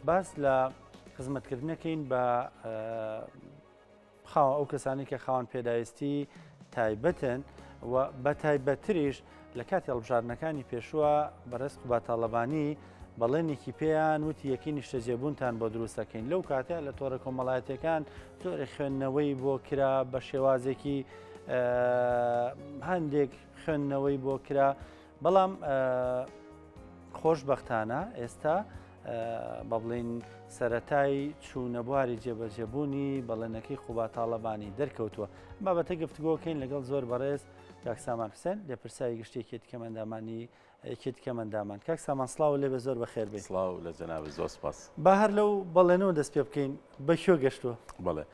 باس لە خزمەتکردنەکەین بە خاوەن ئەو کەسانەی کە خاوەن پێداویستی تایبەتن و بە تایبەتتریش لە کاتی هەڵبژاردنەکانی پێشووە بەڕێز قوباد تاڵەبانی بەڵێنێکی پێیان وتی یەکەی نیشتەجێبوونتان بۆ دروست دەکەین لەو کاتە لە تۆڕە کۆمەڵایەتیەکان زۆرێک خوێندنەوەی بۆ کرا بە شێوازێکی هەندێک خوێندنەوەی بۆ کرا بەڵام خۆشبەختانە ئێستا بە بڵین سەتای چوونە بواری جێبەجێبوونی بەڵێنەکەی قوبا تاڵەبانی دەرکەوتووە بابەتە گفتگۆکەین لەگەڵ زۆر بەڕێز کاک سامان حوسێن لێپرساوی گشتی یەکێتی کەمئەندامانی یەکێتی کەمئەندامان کاک سامان سڵاو لێ بێ زۆر بەخێر بێی. سڵاو لە جەنابت زۆر سپاس. با هەر لەو بەڵێنەوە دەست پێ بکەین بە کوێ گەشتووە؟ بەڵێ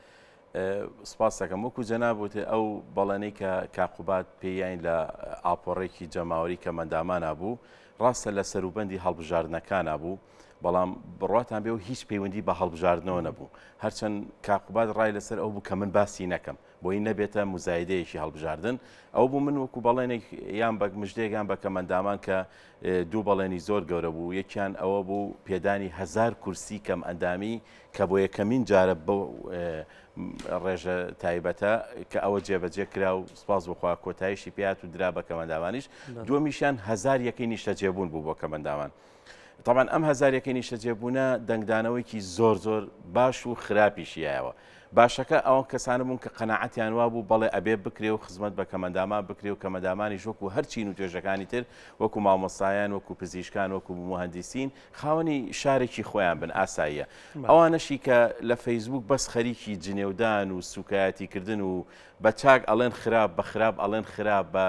سپاس دەکەم وەکو جەناب وتێ ئەو بەڵێنەی کە کاک قوباد پێیان لە ئاپۆڕێکی جەماوەری کەمئەندامانا بوو ڕاستە لە سەروبەندی هەڵبژاردنەکانا بوو بەڵام بڕواتان بێ و هیچ پەیوەندی بە هەڵبژاردنەوە نەبوو هەرچەند کاک قوباد ڕای لەسەر ئەو بوو کە من باسی نەکەم بۆی نەبێتە موزایدەیەکی هەڵبژاردن ئەو بوو من وەکو بەڵێنێک یان بە مژدەیەک یان بە کەمئەندامان کە دوو بەڵێنی زۆر گەورە بوو یەکیان ئەوە بوو پێدانی هەزار کورسی کەمئەندامی کە بۆ یەکەمین جارە بەو ڕێژە تایبەتە کە ئەوە جێبەجێ کرا و سپاس بخوا کۆتاییشی پێات و درا بە کەمەندامانیش دووەمیشیان هەزار یەکەی نیشتەجێبوون بوو بۆ کەمەندامان. تەبعەن ئەم هەزاریەکەی نیشتەجێبوونە دەنگدانەوەیکی زۆر زۆر باش و خراپیشی یایەوە. باشەکە ئەوە کەسانە بوون کە قەناعەتیان وابوو بەڵێ ئەبێ بکرێ و خزمەت بە کەمەندامان بکرێ و کەمەندامانیش وەکو هەر چین و توێژەکانی تر وەکو مامۆستایان وەکو پزیشکان وەکو موهەندیسین خاوەنی شارێکی خۆیان بن ئاساییە. ئەوانەشی کە لە فەیسبووک بەس خەریکی جنێودان و سوکایەتیکردن و بە چاک ئەڵێن خراپ بە خراپ ئەڵێن خراپ بە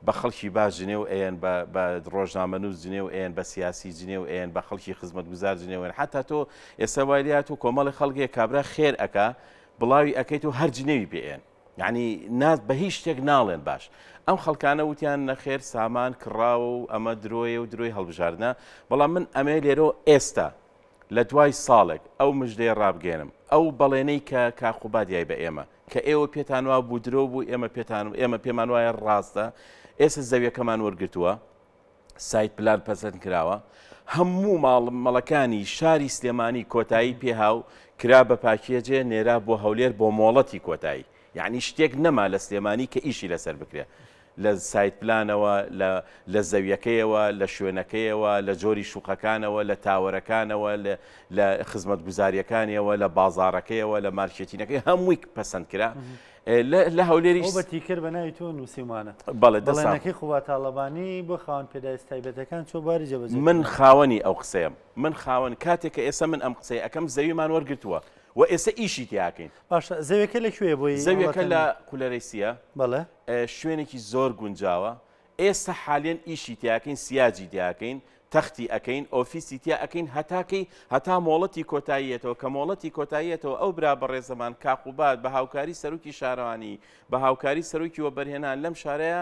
بە خەڵکی باش جنێو ئەیەن، بە بە ڕۆژنامەنووس جنێو ئەیەن، بە سیاسی جنێو ئەیەن، بە خەڵکی خزمەتگوزار جنێو ئەیەن، حەتا تۆ ئێستا وای لێ هاتووە کۆمەڵی خەڵک هەیە کابرا خێر ئەکا بڵاوی ئەکەیت و هەر جنێوی پێ ئەیەن یعنی نا بە هیچ شتێک ناڵێن باش ئەم خەڵکانە وتیان نەخێر سامان کڕاوە و ئەمە درۆیە و درۆی هەڵبژاردنە بەڵام من ئەمەیە لێرەوە ئێستا لە دوای ساڵێک ئەو مژدەیە ڕابگەیەنم، ئەو بەڵێنەی کە کاک قوباد یای بە ئێمە، کە ئێوە پێتان وا بوو درۆ بوو، ئێمە پێتان ئێمە پێمان وایە ڕاستە، ئێستا زەویەکەمان وەرگرتووە، site plan پەسەند کراوە، هەموو ماڵ مەڵەکانی شاری سلێمانی کۆتایی پێها و کرا بە package ێ نێرا بۆ هەولێر بۆ مۆڵەتی کۆتایی، یەعنی شتێک نەما لە سلێمانی کە ئیشی لەسەر بکرێ. لە site plan ەوە، لە لە زەویەکەیەوە، لە شوێنەکەیەوە، لە جۆری شوقەکانەوە، لە tower ەکانەوە، لە لە خزمەتگوزارییەکانیەوە، لە بازاڕەکەیەوە، لە مارکێتینەکەی هەمووی پەسەند کرا. لە لە هەولێریش ئەو بە ticker بە ناوی تۆ نووسیومانە. بەڵێ دەسا. بەڵێنەکەی قوباد تاڵەبانی بۆ خاوەن پێداویستە تایبەتەکان چۆ بواری جێبەجێ من کردن. خاوەنی ئەو قسەیەم. من خاوەن کاتێک کە ئێستا من ئەم قسەیە ئەکەم زەویمان وەرگرتووە و ئێستا ئیشی تیا ئەکەین. باشە زەویەکە لە کوێیە بۆی زەویەکە هاوڵاتیان لە قولەرەیسییە. بەڵێ. شوێنێکی زۆر گونجاوە ئێستا حالیەن ئیشی تیاکەین سیاجی تیاکەین تەختی ئەکەین ئۆفیسی تیا ئەکەین هەتا کەی هەتا مۆڵەتی کۆتاییەتەوە کە مۆڵەتی کۆتاییەتەوە ئەو برا بەڕێزەمان کاک قوباد بە هاوکاری سەرۆکی شارەوانی بە هاوکاری سەرۆکی وەبەرهێنان لەم شارەیە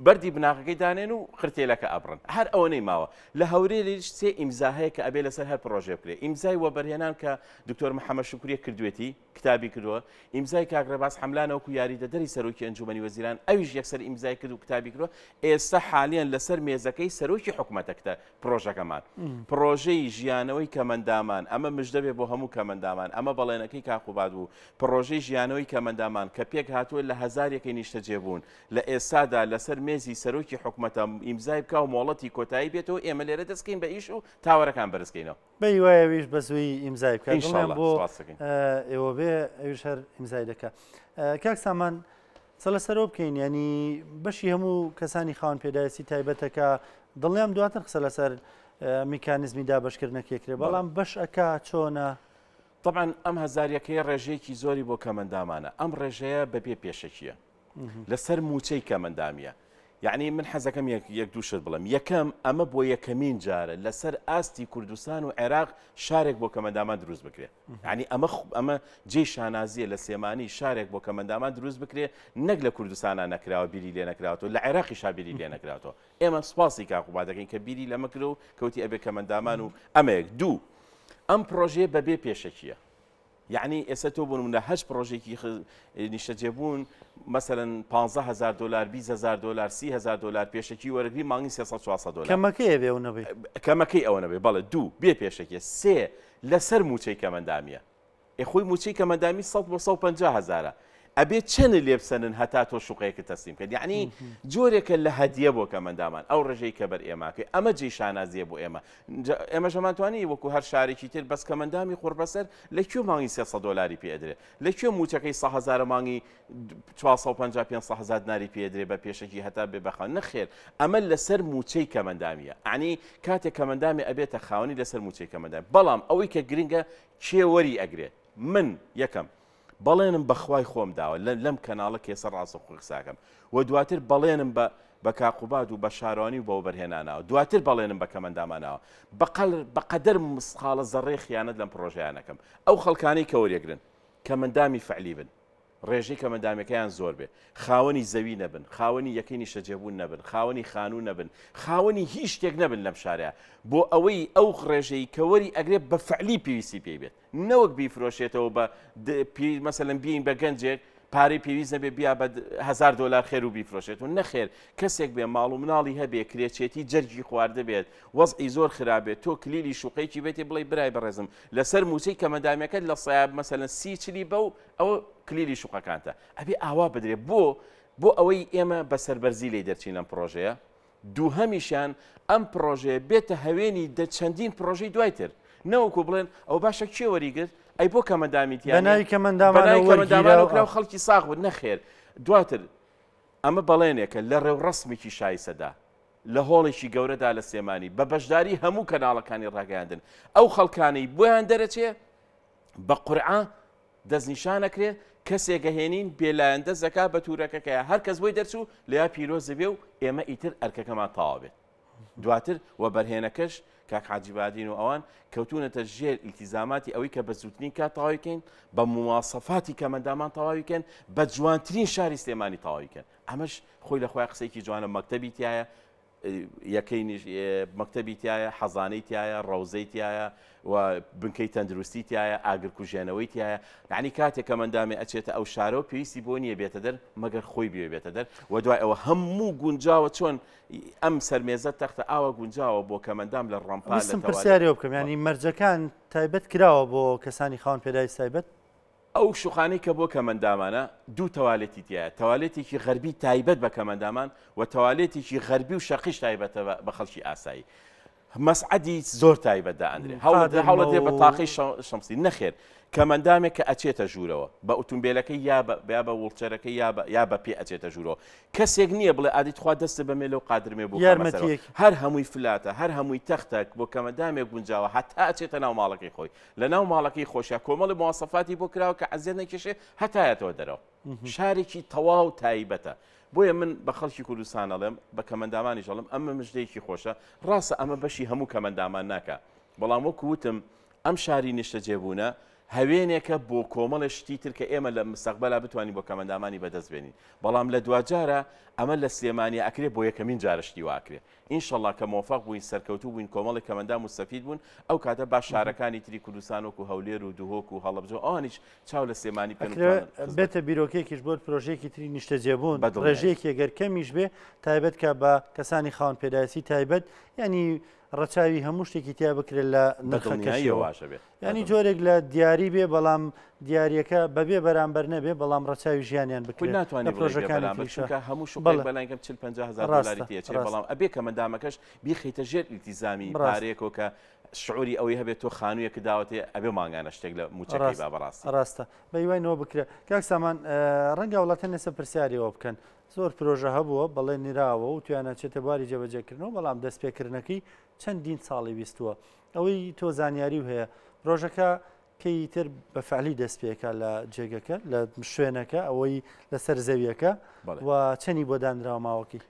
بەردی بناغەکەی دانێن و قرتێلەکە ئەبڕن هەر ئەوەنەی ماوە لە هەورێلیش سێ ئیمزا هەیە کە ئەبێ لەسەر هەر پڕۆژەیە بکرێ ئیمزای وەبەرهێنان کە دکتۆر محەممەد شوکریە کردوێتی کتابی کردووە، ئیمزای کاک ڕێباز حەملانە وەکو یاریدەدەری سەرۆکی ئەنجومەنی وەزیران، ئەویش یەکسەر ئیمزای کرد و کتابی کردووە، ئێستا حالیەن لەسەر مێزەکەی سەرۆکی حکومەتە کتە پڕۆژەکەمان. پڕۆژەی ژیانەوەی کەمەندامان، ئەمە مژدە بێ بۆ هەموو کەمەندامان، ئەمە بەڵێنەکەی کاک قوباد بوو، پڕۆژەی ژیانەوەی کەمەندامان کە پێکهاتووە لە هەزارێکەی نیشتەجێبوون، لە ئێستادا لەسەر مێزی سەرۆکی حکومەتە ئیمزای بکا و مۆڵەتی کۆتایی بێتەوە، ئێمە لێرە دەستکەین بە ئیش و tower ەکان بەرزکەینەوە. بە هیوای ئەویش بە زوویی ئیمزای بکات إن شاء دڵنیام الله بۆ سپاس دەکەین. ئێوە بێ ئەویش هەر ئیمزای دەکا کاک سامان قسە لەسەرەوە بکەین ینی بەشی هەموو کەسانی خاوەن پێداویستی تایبەتەکە دڵنیام دواتر قسە لەسەر میکانیزمی دابەشکردنەکەی کرێ بەڵێ. بەڵام بەش ئەکا چۆنە؟ طبعا ئەم هەزاریەکەی ڕێژەیەکی زۆری بۆ کەمەندامانە ئەم ڕێژەیە بەبێ پێشەکیە لەسەر مووچەی کەمەندامیە یەعنی من حەزەکەم یەک یەک دوو شت بڵێم یەکەم ئەمە بۆ یەکەمین جارە لەسەر ئاستی کوردستان و عێراق شارێک بۆ کەمەندامان دروست بکرێ یعنی ئەمە ئەمە جێی شانازیە لە سلێمانی شارێک بۆ کەمەندامان دروست بکرێ نەک لە کوردستانە نەکراوە بیری لێ نەکراوەتەوە لە عێراقیشا بیری لێ نەکراوەتەوە ئێمە سوپاسی کاک قوباد دەکەین کە بیری لەمە کرد و کەوتی ئەبێ کەمەندامان و ئەمەیەک دوو ئەم پرۆژەیە بەبێ پێشەکیە. یەعنی ئێستا تۆ بۆ نمونە هەچ پڕۆژێکی نیشتەجێبوون مەسەلەن 15 هزار دلار 20 هزار دلار 30 هزار دلار پێشەکی وەرەگری مانگی 300 400 دلار کەمەکەی بێ ئەو نەبێ کەمەکەی ئەوە نەبێ بەڵێ دوو بێ پێشەکیە سێ لەسەر موچەی کەمەندامیە ئێ خۆی موچەی کەمەندامی 100 بۆ 150 هزارە ئەبێ چەنت لێ بسەنن هەتا تۆ شوقەیەکت تەسلیم کەن یەعنی جۆرێکە لە هەدیە بۆ کەمەندامان ئەو ڕێژەی کە بەر ئێماکەی ئەمە جێی شانازیە بۆ ئێمە ئێمەش ئەمانتوانی وەکو هەر شارێکی تر بەس کەمەندامی قوڕبەسەر لە کوێ مانگی 300 دۆلاری پێ ئەدرێ لە کوێ موچەکەی 100 هەزارە مانگی 450 500 هەزار دیناری پێ ئەدرێ بە پێشەکی هەتا بێ بەخان نەخێر ئەمە لەسەر موچەی کەمەندامیە ئەنی کاتێک کەمەندامی ئەبێتە خاوەنی لەسەر موچەی کەمەندامی بەڵام ئەوەی کە گرنگە کێ وەری ئەگرێت من یەکەم بەڵێنم بە خوای خۆم داوە لە لەم کەناڵە کێسە ڕاستەوخۆی قساکەم و دواتر بەڵێنم بە بە کاک قوباد و بە شارەوانی و بە وەبەرهێناناوە دواتر بەڵێنم بە کەمەنداماناوە بەقەل بەقەدەر مسقاڵە زەڕەی خیانەت لەم پڕۆژەیە نەکەم ئەو خەڵکانەی کە وەریەگرن کەمەندامی فعلی بن ڕێژەی کەمەندامەکەیان زۆر بێ خاوەنی زەوی نەبن خاوەنی یەکەی نیشتەجێبوون نەبن خاوەنی خانوو نەبن خاوەنی هیچ شتێک نەبن لەم شارەیە بۆ ئەوەی ئەو ڕێژەی کە وەری ئەگرێ بە فعلی پێویستی پێی بێت نەوەک بیفرۆشێتەوە بە مەسەلەن بیین بە گەنجێک پارەی پێویست نەبێ بیا بە هزار دۆلار خێر و بیفرۆشێت و نەخێر کەسێک بێ ماڵ و مناڵی هەبێ کرێچێتی جەرگی خواردبێت وەزعی زۆر خراپێت تۆ کلیلی شوقەیەکی بێتێ بڵێ برای بەڕێزم لەسەر موچەی کەمەندامیەکەت لە سەیاب مەسەلەن سی چلی بە و ئەوە کلیلی شوقەکانتە ئەبێ ئاوا بدرێ بۆ بۆ ئەوەی ئێمە بە سەربەرزی لێی دەرچین لەم پڕۆژەیە دووهەمیشیان ئەم پڕۆژەیە بێتە هەوێنی دە چەندین پڕۆژەی دوای تر نەوەکو بڵێن ئەو باشە کێ وەریگرت ئەی بۆ کەمەندامی تیا بە ناوی کەمەندامانەوە وەرگیرا کرا و خەڵکی ساغ بوو نەخێر دواتر ئەمە بەڵێنێکە لە ڕێوڕەسمێکی شایسەدا لە هۆڵێکی گەورەدا لە سلێمانی بە بەشداری هەموو کەناڵەکانی ڕاگەیاندن ئەو خەڵکانەی بۆیان دەرەچێ بە قورعە دەستنیشان ئەکرێ کەسێک ئەهێنین بێلایەن دەست دەکا بە تورەکەکەیا هەر کەس بۆی دەرچوو لەیا پیرۆز دەبێ و ئێمە ئیتر ئەرکەکەمان تەواو بێت دواتر وەبەرهێنەکەش کاک حاجی بادین و ئەوان کەوتونەتە ژێر ئیلتیزاماتی ئەوەی کە بە زووترین کات تەواوی کەین بە مواسەفاتی کەمەندامان تەواوی کەن بە جوانترین شاری سلێمانی تەواوی کەن ئەمەش خۆی لە خۆی قسەیەکی جوانە مەکتەبی تایە یەکەی مەکتەبی تایە، حەزانەی تایە، ڕەوزەی تایە و بنکەی تەندروستی تایە، ئاگرکوژێنەوەی تایە. یعنی کاتێک کەمەندامێ ئەچێتە ئەو شارەوە پێویستی بۆ نییە بێتە دەر مەگەر خۆی بێ بێتە دەر و دوای ئەوە هەموو گونجاوە چۆن ئەم سەرمێزە تەختە ئاوا گونجاوە بۆ کەمەندام لە ڕەمپا لە ویستم پرسیارێ بکەم یانی مەرجەکان تایبەت کراوە بۆ کەسانی خاوەن پێداویستی تایبەت؟ ئەو شوقانەی کە بۆ کەمەندامانە دوو تەوالێتی تیایە، تەوالێتێکی غەربی تایبەت بە کەمەندامان و تەوالێتێکی غەربی و شەرقیش تایبەتە بە خەڵکی ئاسایی. مەسعەدی زۆر تایبەت دائەنرێ. هەوڵ هەوڵەدرێ بە تاقەی شەمسی. نەخێر کەمەندامێک کە ئەچێتە ژوورەوە بە ئوتومبێلەکەی یا بە یا بە وڵچەرەکەی یا بە یا بە پێ ئەچێتە ژوورەوە کەسێک نییە بڵێ ئادی تخوا دەستت بەمێ لەو قادرمێ بۆ کەمەسەرەوە. هەر هەمووی فلاتە هەر هەمووی تەختە بۆ کەمەندامێک گونجاوە هەتا ئەچێتە ناو ماڵەکەی خۆی. لە ناو ماڵەکەی خۆشیا کۆمەڵی مواسەفاتی بۆ کراوە کە عەزیەت نەکێشێ هەتایەتەوە دەرەوە شارێکی تەواو تایبەتە بۆیە من بە خەڵکی کوردستان ئەڵێم بە کەمەندامانیش ئەڵێم ئەمە مژدەیەکی خۆشە ڕاستە ئەمە بەشی هەموو کەمەندامان ناکا بەڵام وەکو وتم ئەم شاری نیشتەجێبوونە هەوێنێکە بۆ کۆمەڵێ شتی تر کە ئێمە لە مستەقبەلا بتوانین بۆ کەمەندامانی بەدەست بێنین بەڵام لە دواجارە ئەمە لە سلێمانی ئەکرێ بۆ یەکەمین جارە شتی وا ئەکرێ ئینشەڵا کە مۆفەق بووین سەرکەوتوو بووین کۆمەڵێک کەمەندام موستەفید بوون ئەو کاتە با شارەکانی تری کوردستان وەکو هەولێر و دهۆک و هەڵەبجە و ئەوانیش چاو لە سلێمانی بکەن و ئەکرێ بتوانن خزمەت بێتە بیرۆکەیەکیش بۆ پرۆژەیەکی تری نیشتەجێبوون بەدڵنیایی. ڕێژەیەکی گەر کەمیش بێ تایبەت کە بە کەسانی خاوەن پێداویستی تایبەت یانی ڕەچاوی هەموو شتێکی تیا بکرێت لە نرخەکەشیەوە واشە بێت ینی جۆرێک لە دیاری بێ بەڵام دیارەکە بەبێ بەرامبەر نەبێ بەڵام ڕەچاوی ژیانیان بکرێت ناتوانێت پرۆژەکانی تریشە هەموو شوقەیەک بەلایکەم 40 50 هزار دلاری تێچێ بەڵام ئەبێ کە مەدامەکەش بیخیتە ژێر ئیلتیزامی پارەیەکەوە کە شعوری ئەوەی هەبێت تۆ خانوویەک داوەتێ ئەبێ مانگانە شتێک لە موچەکەی با بەڕاستی ڕاستە بەیوای نەوە بکرێت کاک سامان ڕەنگە وڵاتە نێسە پرسیاریەوە بکەن زۆر پرۆژە هەبووە بەڵێن نراوە و تویانە چێتە بواری جێبەجێکردنەوە بەڵام دەستپێکردنەکەی چەندین ساڵی ویستووە ئەوەی تۆ زانیاری و هەیە پرۆژەکە کەی تر بە فعلی دەست پێکا لە جێگەکە لە شوێنەکە ئەوەی لەسەر زەویەکە و چەنی بۆ دانراوە ماوەکەی؟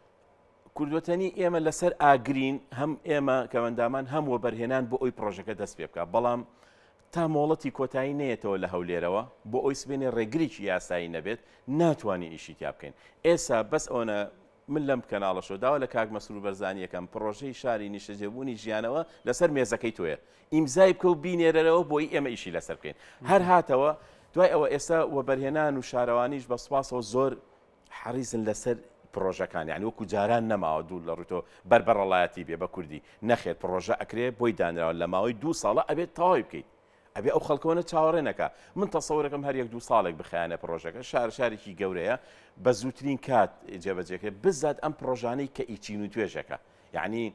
کوردوەتەنی ئێمە لەسەر ئاگرین هەم ئێمە کەمەندامان هەم وەبەرهێنان بۆ ئەوی پرۆژەکە دەست پێ بکە بەڵام تا مۆڵەتی کۆتایی نەیەتەوە لە هەولێرەوە بۆ ئەوی سبێنێ ڕێگریکی یاسایی نەبێت ناتوانین ئیشی تیا بکەین ئێسا بەس ئەوەنە. من لەم کەناڵەشەوە داوا لە کاک مەسرور بەرزانی ئەکەم پڕۆژەی شاری نیشتەجێبوونی ژیانەوە لەسەر مێزەکەی تۆیە ئیمزای بکە و بینێرەرەوە بۆی ئێمە ئیشی لەسەر بکەین هەر هاتەوە دوای ئەوە ئێستا وەبەرهێنان و شارەوانیش بە سوپاسەوە زۆر حەریسن لەسەر پڕۆژەکان یعنی وەکو جاران نەماوە دوور لە ڕووی تۆ بەربەڕەڵایەتی بێ بە کوردی نەخێر پڕۆژە ئەکرێ بۆی دانراوە لە ماوەی دوو ساڵە ئەبێت تەواوی بکەیت ئەبێ ئەو خەڵکەوەنە چاوەڕێ نەکا. من تەسەورەکەم هەر یەک دوو ساڵێک بخایەنێ پڕۆژەکە، شار شارێکی گەورەیە بە زووترین کات جێبەجێ کرێ، بزات ئەم پڕۆژانەی کە ئی چین و توێژێکە. یەعنی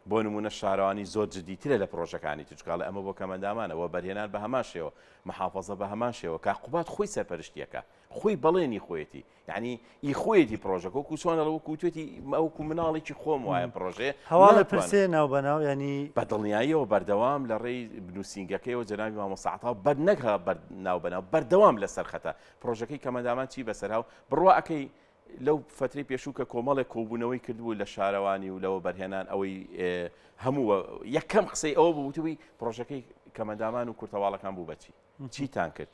بۆ نموونە شارەوانی زۆر جدیترە لە پڕۆژەکانی تر، چونکە ئەڵێ ئەمە بۆ کەمئەندامانە، وەبەرهێنان بە هەمان شێوە، محافەزە بە هەمان شێوە، کاک قوباد خۆی سەرپەرشتییەکە، خۆی بەڵێنی خۆیەتی. یعنی ئی خۆیەتی پرۆژەکە وەکو چۆن ئەڵێ وەکو وتوێتی وەکو مناڵێکی خۆم وایە پرۆژەیە هەواڵە پرسێ ناو بەناو ینی بە دڵنیاییەوە بەردەوام لە ڕێی نووسینگەکەیەوە جەنابی مامۆستا عەتا بەر نەک بەر ناو بەناو بەردەوام لەسەر خەتە پرۆژەکەی کەمەندامان چی بەسەرها و بڕوا ئەکەی لەو فترەی پێشوو کە کۆمەڵێک کۆبوونەوەی کردبوو لە شارەوانی و لەوە بەرهێنان ئەوەی هەموو یەکەم قسەی ئەوە بوو وتوی پرۆژەکەی کەمەندامان و کورتەواڵەکان بوو بەچی چیتان کرد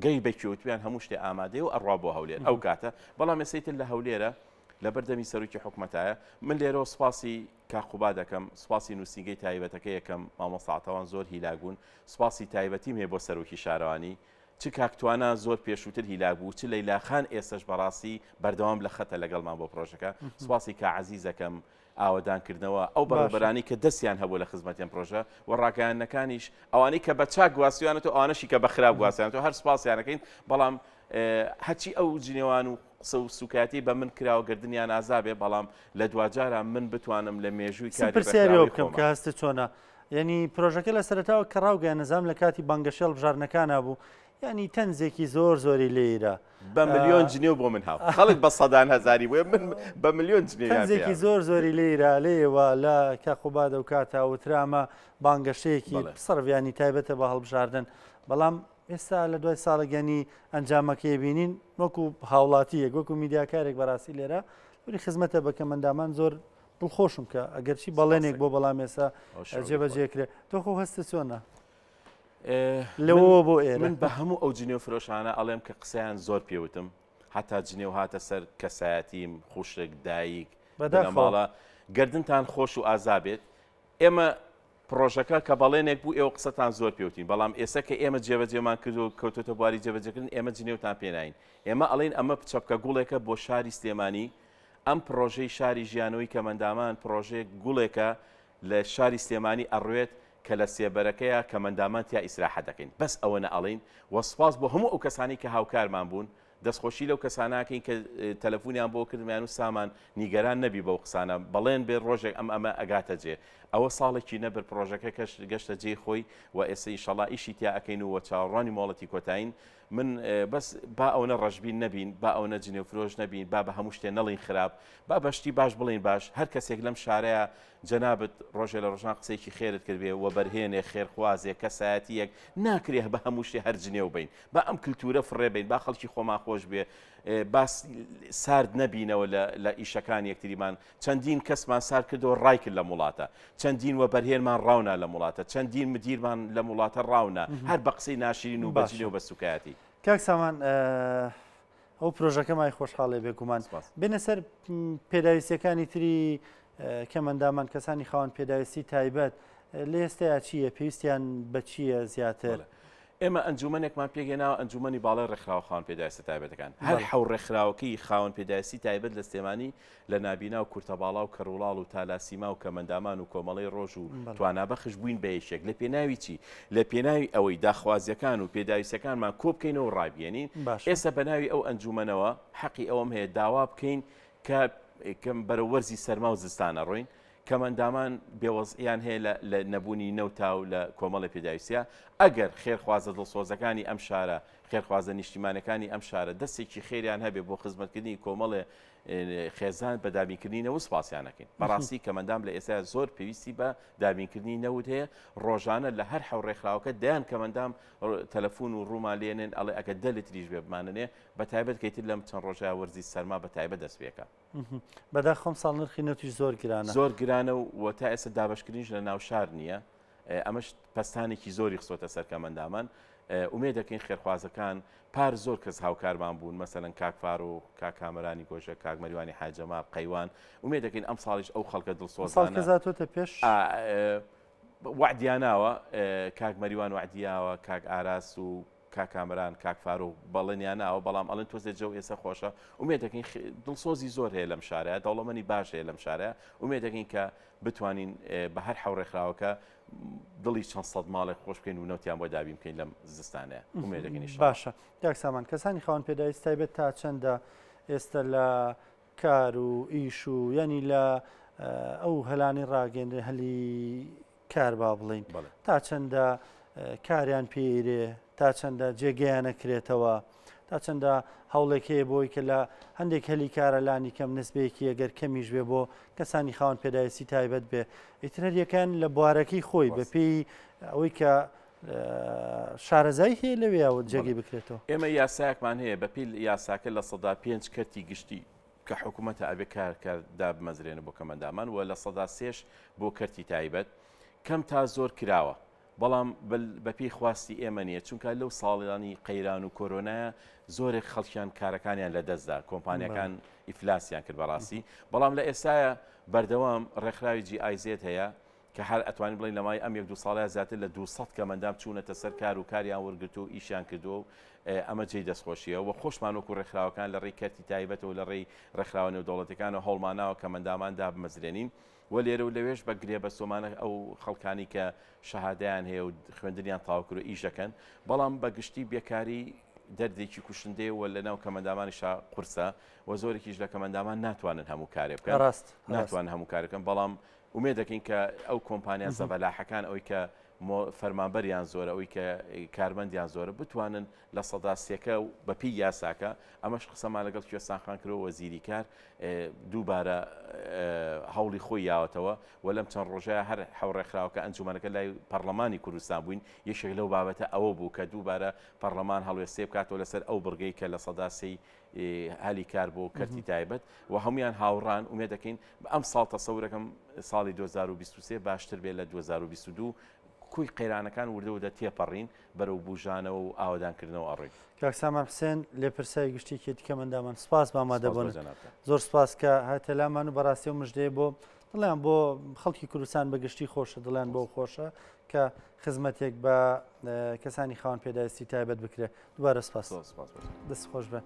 گەی بە کوێ وتویان هەموو شتێ ئامادەیە و ئەڕوا بۆ هەولێر ئەو کاتە بەڵام ئێستا ئیتر لە هەولێرە لەبەر دەمی سەرۆکی حکومەتایە من لێرەوە سوپاسی کاک قوبا دەکەم سوپاسی نووسینگەی تایبەتەکە یەکەم مامۆستا عەتەوان زۆر هیلاک بوون سوپاسی تایبەتیم هەیە بۆ سەرۆکی شارەوانی چ کاک توانا زۆر پێشووتر هیلاک بوو چ لەیلا خان ئێستەش بەڕاستی بەردەوام لە خەتە لەگەڵمان بۆ پرۆژەکە سوپاسی کا عەزیزەکەم ئاوەدانکردنەوە، ئەو بەڕێوەبەرانەی کە دەستیان هەبووە لە خزمەتی ئەم پرۆژە و ڕاگەیاندنەکانیش، ئەوانەی کە بە چاک گواستویانەتەوە، ئەوانەشی کە بە خراپ گواستویانەتەوە، هەر سوپاسیان ئەکەین، بەڵام هەرچی ئەو جنێوان و قسە و سوکایەتی بە من کراوە گەردنیان ئازا بێ، بەڵام لە دواجارا من بتوانم لە مێژووی کاری پرسیاری ڕێکخراوەی بکەم خۆما. کە هەستت چۆنە؟ یعنی پرۆژەکە لە سەرەتاوە کە ڕاوگەیان نظام لە کاتی بانگەشەی هەڵبژاردنەکانا بوو یعنی تەنزێکی زۆر زۆری لێیرا بە ملیۆن جنێو بۆ من هاو خەڵک بە سەدان هەزاری بۆیە من بە ملیۆن جنێویان تەنزێکی زۆر زۆری لێرا لێوە لە کە قوبادە و کاتا وترامە بانگەشەیەکی سەرڤیانی تایبەتە بە هەڵبژاردن بەڵام ئێستا لە دوای ساڵگەنی ئەنجامەکەی بینین وەکو هاوڵاتیەک وەکو میدیاکارێک بەڕاستی لێرە وری خزمەتە بە کەمەندامان زۆر دڵخۆشم کە ئەگەرچی بەڵێنێک بۆ بەڵام ئێستا جێبەجێکرێ تۆ خۆ هەستە چۆنە؟ لەوەوە بۆ ئێرە. من بە هەموو ئەو جنێو فرۆشانە ئەڵێم کە قسەیان زۆر پێوتم هەتا جنێو هاتە سەر کەسایەتیم خوشک دایک بنەماڵە گردنتان خۆش و ئازا بێت ئێمە پڕۆژەکە کە بەڵێنێک بوو ئێوە قسەتان زۆر پێوتین بەڵام ئێستا کە ئێمە جێبەجێمان کردو کەوتۆتە بواری جێبەجێکردن ئێمە جنێوتان پێناین ئێمە ئەڵێن ئەمە چەپکە گوڵێکە بۆ شاری سلێمانی ئەم پڕۆژەی شاری ژیانەوەی کەمەندامان پڕۆژەیەک گوڵێکە لە شاری سلێمانی ئەڕوێت کە لە سێبەرەکەیا کەمەندامان تیا ئیسراحەت دەکەین بەس ئەوەنە ئەڵێین وە سوپاس بۆ هەموو ئەو کەسانەی کە هاوکارمان بوون دەستخۆشی لەو کەسانە ئەکەین کە تەلەفونیان بۆ کردم یان و سامان نیگەران نەبی بەو قسانە بەڵێن بێ ڕۆژێک ئەم ئەمە ئەگاتە جێ ئەوە ساڵێکی نەبرد پڕۆژەکە کەش گەشتە جێی خۆی و ئێستا ئیشەڵا ئیشی تیا ئەکەین و وە چاوەڕوانی مۆڵەتی کۆتایین من بەس با ئەونە ڕەشبین نەبین با ئەونە جنێوفرۆش نەبین با بە هەموو شتێ نەڵین خراپ با بە شتی باش بڵێین باش هەر کەسێک لەم شارەیە جەنابت ڕۆژێ لە ڕۆژان قسەیەکی خێرت کردبێ وەبەرهێنێ خێرخوازێ کەسایەتییەک ناکرێ بە هەموو شتێ هەر جنێو بەین با ئەم کلتورە فڕێ بەین با خەڵکی خۆمان خۆش بێ با سارد نەبینەوە لە ئیشەکان یەکتریمان چەندین کەسمان سارد کردەوە ڕای کرد لەم وڵاتە چەندین وەبەرهێنمان ڕاونا لەم وڵاتە چەندین مدیرمان لەم وڵاتە ڕاونا هەر بە قسەی ناشرین و بە جنێو بە سوکایەتی. کاک سامان ئەو پرۆژەکە مای خۆشحاڵێ بێگومان بێنە سەر پێداویستیەکانی تری کەمەندامان کەسانی خاوەن پێداویستی تایبەت لە ئێستایا چییە پێویستیان بە چییە زیاتر؟ ئێمە ئەنجومەنێکمان پێکهێناوە ئەنجومەنی باڵای ڕێکخراوە خاوەن پێداویستە تایبەتەکان هەر حەو ڕێکخراوەکەی خاوەن پێداویستی تایبەت لە سلێمانی لە نابینا و کورتەباڵا و کەڕوڵاڵ و تالاسیما و کەمەندامان و کۆمەڵەی ڕۆژ و توانابەخش بووین بە یەکێک لە پێناوی چی لە پێناوی ئەوەی داخوازیەکان و پێداویستەکانمان کۆ بکەینەوە و ڕابگەیەنین ئێستا بە ناوی ئەو ئەنجومەنەوە حەقی ئەوەم هەیە داوا بکەین کە بەرەو وەرزی سەرما و زستان ئەڕۆین کەمئەندامان بێوەزعیان هەیە لە لە نەبوونی نەوتا و لە کۆمەڵی پێداویستیا، ئەگەر خێرخوازە دڵسۆزەکانی ئەم شارە، خێرخوازە نیشتیمانەکانی ئەم شارە دەستێکی خێریان هەبێ بۆ خزمەتکردنی کۆمەڵێ خێزان بە دابینکردنی نەوت سپاسیان ئەکەین. بەڕاستی کەمئەندام لە ئێستایا زۆر پێویستی بە دابینکردنی نەوت هەیە، ڕۆژانە لە هەر حەو ڕێکخراوەکە دەیان کەمئەندام تەلەفون و ڕوومان لێنێن ئەڵێ ئەگەر دە لتریش بێ بمانەنێ، بەتایبەت کە ئیتر لەم چەند ڕۆژەیا وەرزی سەرما بەتایبەت دەست پێکا. بەداخەوە ئەمساڵ نرخی نەوتیش زۆر گرانە. زۆر گرانە و تا ئێستا دابەشکردنیش لە ناو شار نییە. ئەمەش پەستانێکی زۆری خستۆتە سەر کەمەندامان. ئومێد دەکەین خێرخوازەکان پار زۆر کەس هاوکارمان بوون مەسەلەن کاک فاروق، کاک کامەرانی گۆشە، کاک مەریوانی حاجی جەمال، قەیوان، ئومێد دەکەین ئەمساڵیش ئەو خەڵکە ئەمساڵ دڵسۆزانە کەس هاتۆتە پێش؟ وەعدیاناوە، کاک مەریوان وەعدیاوە، کاک ئاراس و کاک کامەران، کاک فاروق بەڵێنیان ناوە، بەڵام ئەڵێن تۆزێ جەو ئێستا خۆشە، ئومێد دەکەین دڵسۆزی زۆر هەیە لەم شارەیە، دەوڵەمەنی باش هەیە لەم شارەیە، ئومێد دەکەین کە بتوانین بە هەر حەو ڕێکخراوەکە دڵی چەند سەد ماڵێک خۆش بکەین و نەوتیان بۆ دابین بکەین لەم زستانەیە، ئومێد دەکەین ئینشاڵڵا. باشە کاک سامان، کەسانی خاوەن پێداویستی تایبەت تا چەندە ئێستا لە کار و ئیش و یانی لە ئەو هەلانەی ڕاگەیەنرێن هەلی کار با بڵێین تا چەندە کاریان پێیرێ تا چەندە جێگەیانە کرێتەوە تا چەندە هەوڵێک هەیە بۆی کە لە هەندێک هەلی کارە لانی کەم نسبەیەکی ئەگەر کەمیش بێ بۆ کەسانی خاوەن پێداویستی تایبەت بێ ئیتر هەریەکەیان لە بوارەکەی خۆی بە پێی ئەوەی کە شارەزایی هەیە لەوێیەوە جێگەی بکرێتەوە. ئێمە یاسایەکمان هەیە بە پێی یاساکە 5% کەرتی گشتی کە حکوومەتە ئەبێ کار کار دابمەزرێنە بۆ کەمەندامان و 3%ش بۆ کەرتی تایبەت کەم تا زۆر کراوە بەڵام بەپێی خواستی ئێمە نییە چونکە لەو ساڵانی قەیران و کۆرۆنایە زۆرێک خەڵکیان کارەکانیان لەدەستدا کۆمپانیەکان ئیفلاسیان کرد بەڕاستی بەڵام لە ئێستاە بەردەوام ڕێکخراوی GIZ هەیە کە هەر ئەتوانین بڵێین لە ماوەی ئەم یەک دوو ساڵەیا زیاتر لە 200 کەمەندام چوونەتە سەر کار و کاریان وەرگرتووە و ئیشیان کردووە و ئەمە جێی دەستخۆشییە و خۆشمان وەکو ڕێکخراوەکان لە ڕێی کەرتی تایبەتەوە لە ڕێی ڕێکخراوە نێودەوڵەتیەکانەوە هەوڵماناوە کەمەندامان دابمەزرێنین و لێرە و لەوێش بە گرێبەستۆمانە ئەو خەڵکانی کە شەهادەیان هەیە و خوێندنیان تەواو کردووە ئیش دەکەن بەڵام بە گشتی بێکاری دەردێکی کوشندەیە و لەناو کەمەندامانیشا قورسە و زۆرێکیش لە کەمەندامان ناتوانن هەموو کارێ بکەن ڕاست ناتوانن هەموو کارێ بکەن بەڵام ئومێد دەکەین کە ئەو کۆمپانیا زەبەلاحەکان ئەوی کە فەرمانبەریان زۆرە ئەوی کە کارمەندیان زۆرە بتوانن 3%ەکە و بەپی یاساکە ئەمەش قسەمان لەگەڵ کوێستان خان کرۆ وەزیری کار دووبارە هەوڵی خۆی یاوەتەوە و لەم چەند ڕۆژەیە هەر حەو ڕێکخراوەکە ئەنجومەنەکە لای پەرلەمانی کوردستان بووین یەکێک لەو بابەتە ئەوە بوو کە دووبارە پەرلەمان هەڵوێستێ بکاتەوە لەسەر ئەو بڕگەی کە 3% هەلی کار بۆ کەرتی تایبەت و هەمویان هاوڕان ئومێد دەکەین ئەم ساڵ تەسەورەکەم ساڵی 2023 باشتر بێت لە 2022 کۆی قەیرانەکان وردە وردە تێپەڕین بەرەو بوژانەوە و ئاوەدانکردنەوە ئەڕۆین. کاک سامان حوسێن لێپرسراوی گشتی یەکێتی کەمئەندامان سپاس بە ئامادەبوونت. زۆر سپاس کە هاتە لامان و بەڕاستی ئەو مژدەیە بۆ دڵیان بۆ خەڵکی کوردستان بە گشتی خۆشە دڵیان بۆ خۆشە کە خزمەتێک بە کەسانی خاوەن پێداویستی تایبەت بکرێت دووبارە سپاس دەست خۆش بێ.